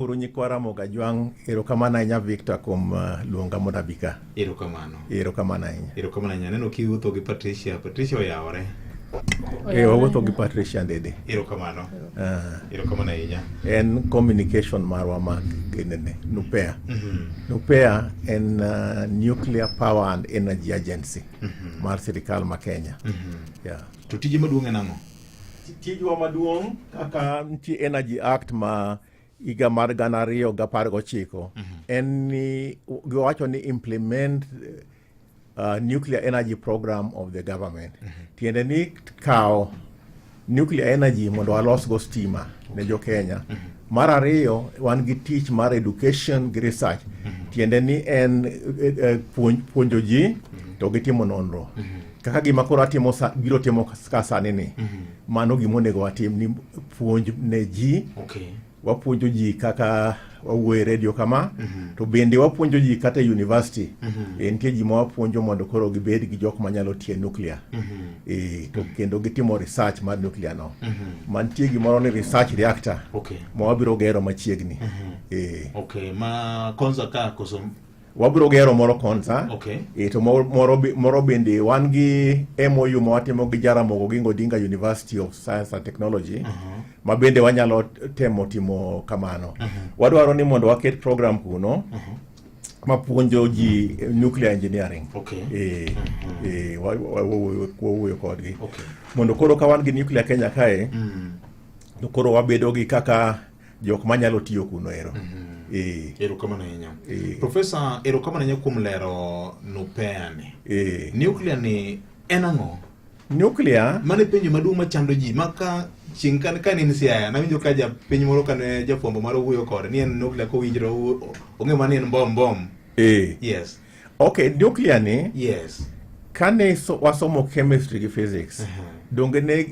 Uru nyikwa Ramogi Ajwang', erokamano ahinya Victor kuom luonga mondo abi ka. Erokamano. Erokamano ahinya. Erokamano ahinya. Aneno kiwuotho gi Patricia. Patricia oyawore. Eh, wawuotho gi Patricia Ndede. Erokamano. Erokamano ahinya. En communication marwa ma ginene, NUPEA. NUPEA en Nuclear Power and Energy Agency mar sirikal ma Kenya. Yeah. To tije maduong' en ang'o? Tijwa maduong' kaka nitie Energy Act ma higa mar 2019 en ni giwacho ni implement nuclear energy program of the government. Tiende ni kawo nuclear energy mondo walosgo stima ne jo Kenya. Mar ariyo, wan gi tich mar education gi research. Tiende ni en puonjo ji to gi timo nonro. Kaka gima koro atimo sa, biro timo ka sani ni. Mano gima onego watim ni puonj ne ji. Wapuonjo ji kaka wawuoyo e redio kama, to bende wapuonjo ji kata e university. E, nitie ji ma wapuonjo mondo koro gibed gi jok manyalo tiyo e nuclear. E, to kendo gitimo research mar nuclear no. Mantie gimoro ni research reactor ma wabiro gero machiegni. E, Okay, ma Konza ka koso wabiro gero moro Konza. E, to moro bende wan gi MOU ma watimo gi Jaramogi Oginga Odinga University of Science and Technology ma bende wanyalo temo timo kamano. Wadwaro ni mondo waket program kuno ma puonjo ji nuclear engineering. E, e, wawuoyo kodgi. Mondo koro ka wan gi nuclear Kenya kae, to koro wabedo gi kaka jok manyalo tiyo kuno ero. E. Erokamano ahinya. Profesa, erokamano ahinya kuom lero NUPEA ni. Nuclear ni en ang'o? Nuclear? Mano e penjo maduong' machando ji ma ka chieng' ka ne in Siaya, nawinjo ka japiny moro kane jafwambo moro wuoyo kode ni en nuclear kowinjore ong'e mana ni en mbom mbom. Yes. Okay, nuclear ni. Yes. Kane wasomo chemistry gi physics, donge ne